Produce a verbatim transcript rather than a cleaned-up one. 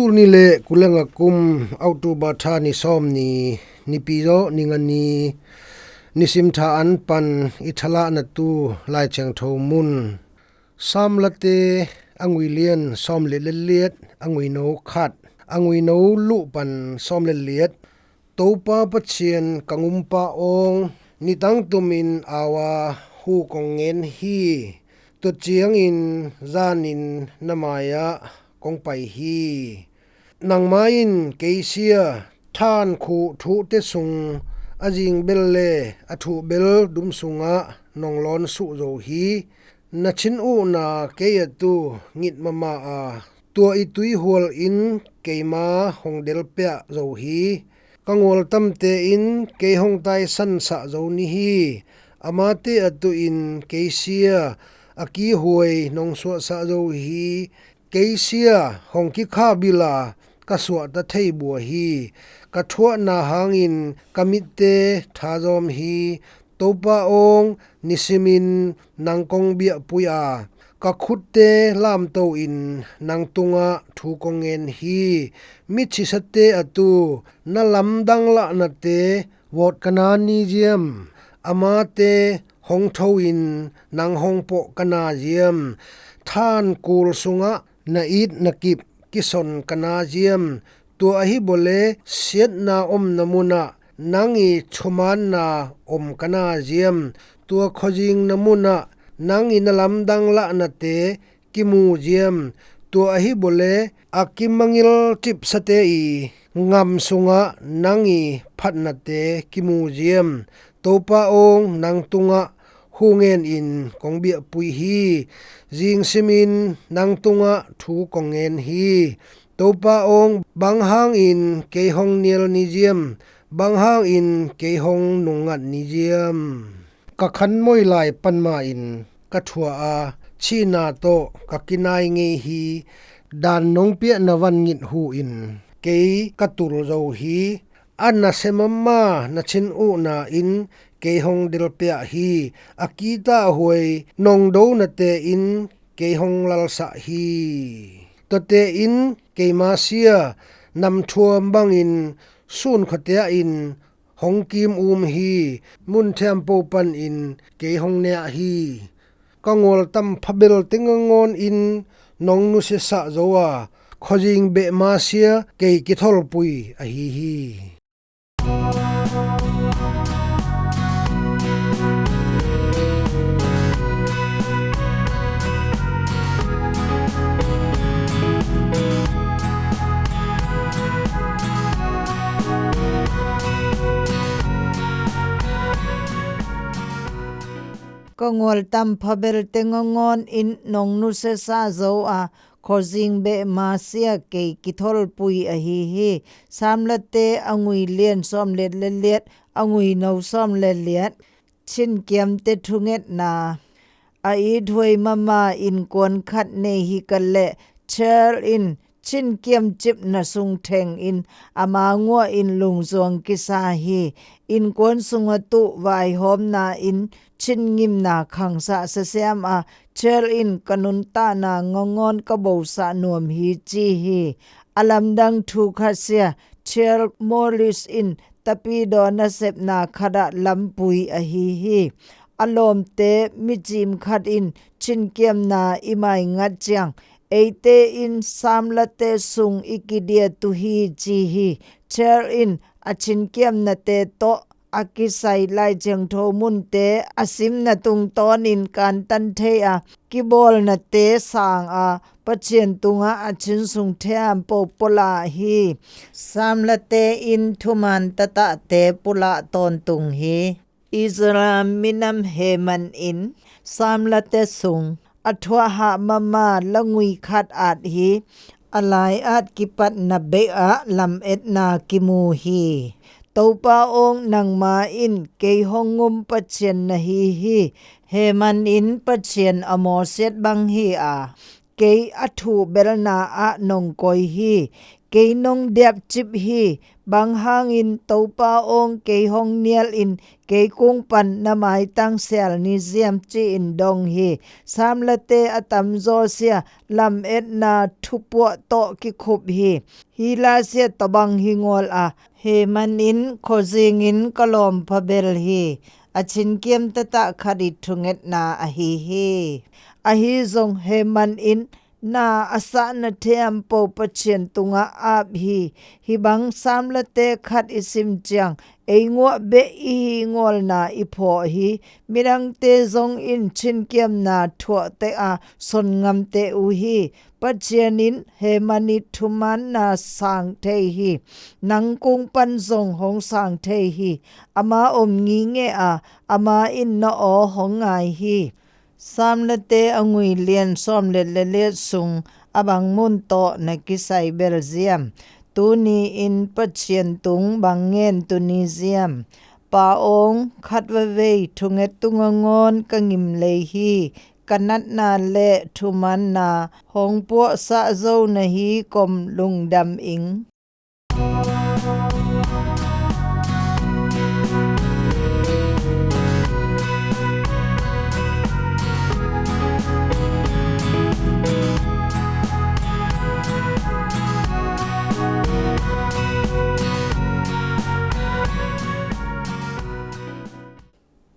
Tul ni le kul le nga kum October tha ni sawm ni, Nipi zawh ni nga ni, nisim tha an pan i thalah na tu Lai Thiangtho mun. Psalm late a ngui lian sawm le liat, a ngui no khat, a ngui no luh pan sawm le liat. Topa Pathian ka ngumpa awng, nitang tumin au a hu kong ngen hi. Tua ciangin zanin na mai-ah kong pai hi. Nangma in kei sia, than khuh thuhte sung a zingbel le a thuhbel dum sungah nong lawn suh zo hi. Na thin uhna kei a tu ngit mahmah a, tua i tuihual in keima hong delpiah zo hi. Ka ngualtamte in kei hong taisansah zo ni hi. Amate a tuhin kei sia a kihuai nong suahsah zo hi. Kei sia hong kikha bil a ka suahta thei bua hi. Ka thuahna hangin ka mitte thazawm hi. Topa awng, nisimin nang kong biahpui a, ka khutte lamto in nang tungah thu kong ngen hi. Mithisate a tu na lamdang lahnate vawt ka na ni ziam? Amate hong tho in nang hong pawh ka na ziam? Than kul sungah na it na kip kison ka na ziam? Tua ahi bawle siatna omna munah nang i thumaanna om ka na ziam? Tua khuazingna munah nang i na lamdang lahnate kimu ziam? Tua ahi bawle a kimangil cipsate i ngam sungah nang i phatnate kimu ziam? Topa awng, nang tungah hu ngen in kong biahpui hi. Zingsimin nang tungah thu kong ngen hi. Topa awng, bang hangin kei hong nial ni ziam? Bang hangin kei hong nungngat ni ziam? Ka khanmoi lai panma in ka thuah a, thihna tawh ka kinai ngei hi. Dan nong piahna van ngit hu in kei ka tul zo hi. A nasia mahmah na thin uhna in kei hong delpiah hi. A kita huai nong donate in kei hong lalsah hi. Tuate in keima sia namthuam bangin sunkhuatia in hong kim um hi. Mun thiampo panin kei hong niah hi. Ka ngualtam phabel teng a ngawn in nong nusiasah zo a, khuazing beh masia kei kitholpui ahi hi. Ka ngualtam phabel teng a ngawn in nong nusiasah zo a, khuazing beh masia kei kitholpui ahi hi. Psalm late a ngui lian sawm le liat, a ngui no sawm le liat. Chinkiamte thungetna. A ithuai mahmah innkuan khat nei hi ka leh, Cheryl in chinkiam cipna sung thengin ama nguahin lungzuang kisa hi. Innkuan sungah tuh vaihawmna in chinngimna khangsa sasiam a, Cheryl in ka nuntakna ngawngawn ka bosah nuam hi ci hi. A lamdang thu khat sia, Cheryl Morris in tapidaw nasepna khatah lampui ahi hi. A lawmte micim khat in chinkiamna i maingat ciang, eite in Psalm late sung i kidiat uh hi ci hi. Cheryl in a chinkiamnate tawh a kisai Lai Thiangtho munte a simna tungtawnin kantan thei a, kibawlnate sang a, Pathian tungah a thin sung thiampo pulak hi. Psalm late in thuman tatahte pulak tawntung hi. Israel minam Heman in Psalm late sung a thuahhah mahmah la ngui khat at hi. A lai at kipatna bek ah lametna kimu hi. Topa awng, nangma in kei hong ngum Pathian na hi hi. Heman in Pathian a mawsiat bang hi a, kei a thuhbelna ah nong koi hi. Kei nong diapcip hi. Bang hangin Topa aw, kei hong nial in, kei kung pan na maitang sial ni ziam, ci-in dong hi. Samlate a tamzaw sia, lametna thupuah tawh kikhup hi. Hih la sia tawh bang hi ngawl a, Heman in khuazingin ka lawm pha bel hi. A cinkiam taktak khat i thungetna ahi hi. Ahi zong Heman in na a sahna thei ampo Pathian tungah ap hi. Hih bang samlate khat i sim ciang ei nguah beh i hi ngawlna i phawh hi. Midangte zong in cinkiamna thuah teh a, son ngam teh uh hi. Pathian in Heman i thumanna sang thei hi. Nang kung pan zong hong sang thei hi. Ama om ngingeh a, ama in na aw hong ngai hi. Samlate a ngui lian sawm le le liat sung a bang mun tawh na kisai bel ziam. Tuni in Pathian tung bang ngen tuni ziam. Pa aw, khat vavei thunget tunga ngawn ka ngim lei hi. Ka natna le thumanna hong puahsah zo na hi kom lungdam ing.